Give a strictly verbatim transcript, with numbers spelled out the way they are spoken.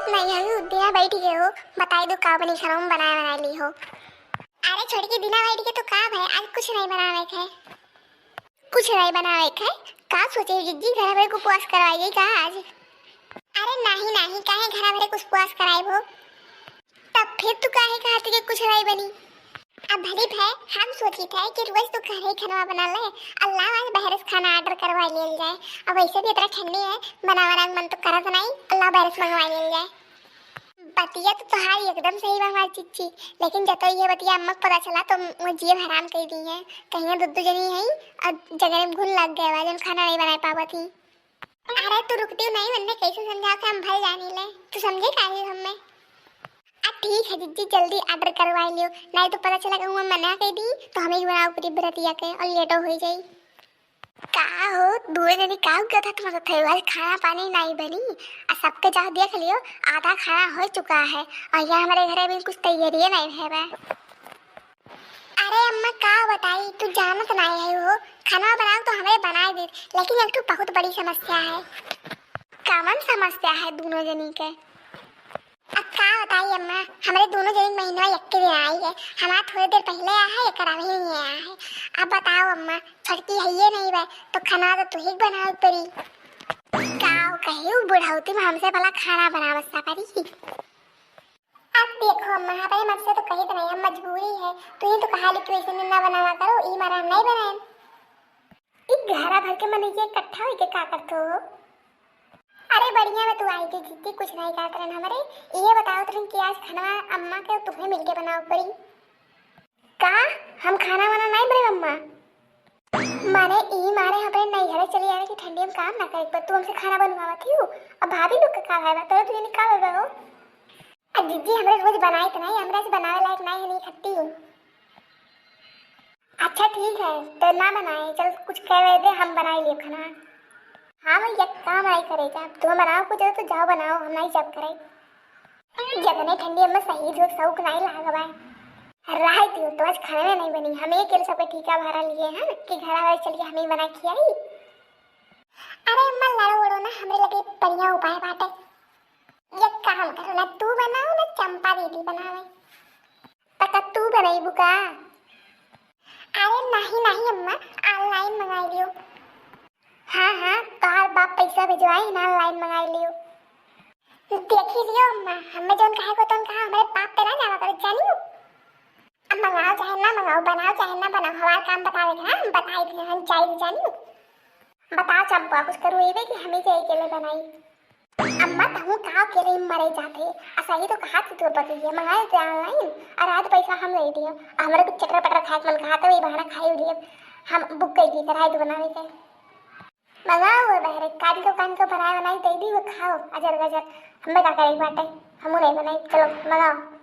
नहीं, हम दिना बैठ गए हो, बताई दो का बनी खाना हम बनाए बनाए ली हो। अरे छोटकी, दिना बैठ के तो का है, आज कुछ नहीं बनावे के है। कुछ नहीं बनावे के है? का सोचे हो जिज्जी, घर भरे को उपवास करवाइए का आज? अरे नहीं नहीं, काहे घर भरे को उपवास कराए हो? तब फिर तू काहे कहत कि कुछ नहीं बनी? अब भली भे, हम सोचित है कि रोज तू घरे ही खाना बना ले, अल्लाह आज बहरे से खाना order करवा लेल जाए। अब वैसे भी इतना ठंडी है, बनावे का मन तो करत नहीं, अल्लाह बहरे से मंगवा लेल जाए। बतिया तो तोहार एकदम सही बा हमार चिच्ची, लेकिन जतो ये बतिया अम्मा के पता चला तो वो जिए हराम कर दी है। कहीं दुद्दू जनी है और जगह में घुन लग गया बा, जौन खाना नहीं बनाए पावत ही। अरे तू रुकती नहीं, वन्ने कैसे समझाओ कि हम भल जानी ले, तू समझे काहे हमें? अब ठीक है जिज्जी, जल्दी order करवा लियो, नहीं तो पता चला कि वो मना कर दी तो हमें ही बनाओ पूरी बरतिया के और लेटो हो जाई। का हो, दुए जनी का गधा तुम तो थे, आज खाना पानी नहीं बनी, आ सबके जाओ देख लियो, आधा खाना हो चुका है और यहाँ हमारे घर में कुछ तैयारी नहीं है बा। अरे अम्मा, का बताई, तू जानत नाई है हो, खाना बनाओ तो हमरे बनाए दे, लेकिन एक ठो बहुत बड़ी समस्या है। कवन समस्या है दोनों जनी के? अब का बताई अम्मा, हमरे दोनों जनी के महीनवा यक्के दिन आई है, हमारा थोड़े देर पहले आया है, एकर अभी नहीं आया है। अब बताओ अम्मा, छोटकी है ये नहीं बा, तो खाना तो तू ही बनावे पड़ी। का कही, बुढ़ौती में हमसे भला खाना बनावे सा पड़ी। अब देखो अम्मा, हमारे मत से तो कही तो नहीं, हम मजबूरी है, तू ही तो कहा ली कि वैसे दिन ना बनावा करो, ई मारा हम नहीं बनाए। ई घरा भर के मनई के इकट्ठा होके का करत हो? अरे बढ़िया में तू आई थी जिज्जी, कुछ नहीं कहत रहन हमरे, ये बताओ तुम कि आज खाना अम्मा के तुम्हें मिलके बनाओ पड़ी। का हम खाना वाना नहीं बने अम्मा? माने ई मारे हमरे नैहरे चली आवे कि ठंडी में काम ना करे, पर तू हमसे खाना बनवावत ही हो। अब भाभी लोग का का है, तोरे तुझे का हो? आ जिज्जी, हमरे रोज बनाए तो नहीं, हमरा से बनावे लायक नहीं है, नहीं खट्टी। अच्छा ठीक है, तो ना बनाए, चल कुछ कह दे, हम बनाए लिए खाना। हाँ भाई, एक काम आई करे जा, तुम बनाओ कुछ तो जाओ बनाओ, हम नहीं जब करे। जतने ठंडी हमें सही जो शौक नहीं लाग बा। राय दियो तो आज खाना नहीं बनी, हम एक सबके ठीका भरा लिए हैं कि घर वाले चलिए हमें बना खियाई। अरे अम्मा, लड़ो उड़ो ना, हमरे लगे बढ़िया उपाय बाटे। एक काम करो ना, तू बनाओ ना चंपा दीदी बनावे। तका तू बनइबू का? अरे नहीं नहीं अम्मा, online मंगाई लियो। हाँ हाँ, तोहार बाप पैसा भेजवाई ना, online मंगाई लियो। देखी लियो अम्मा, हमें जौन कहे को तौन कहा, हमारे बाप पे ना जावा करो, जानियो। अब मंगाओ चाहे ना मंगाओ, बनाओ चाहे ना बनाओ, हमार काम बतावे के ना, हम बताई दे, हम जाई दे, जानियो। बताओ चंपा, कुछ करू एबे कि हमें के अकेले बनाई? अम्मा, तहूँ का अकेले मरे जाते? आ सही तो कहा थी तोर पति ये, मंगा लेते online, और आध पैसा हम दे दियो। हमरे कुछ चटर पटर खाए के मन कहा तो वही बहाना खाई उड़िए, हम book कर दी कराए दो बनावे के। मंगाओ वो बहरे, काल के कान के बनाए बनाए दे दी, वो खाओ अजर गजर। हमें का करे बाटे, हमू नहीं बनाई, चलो मंगाओ।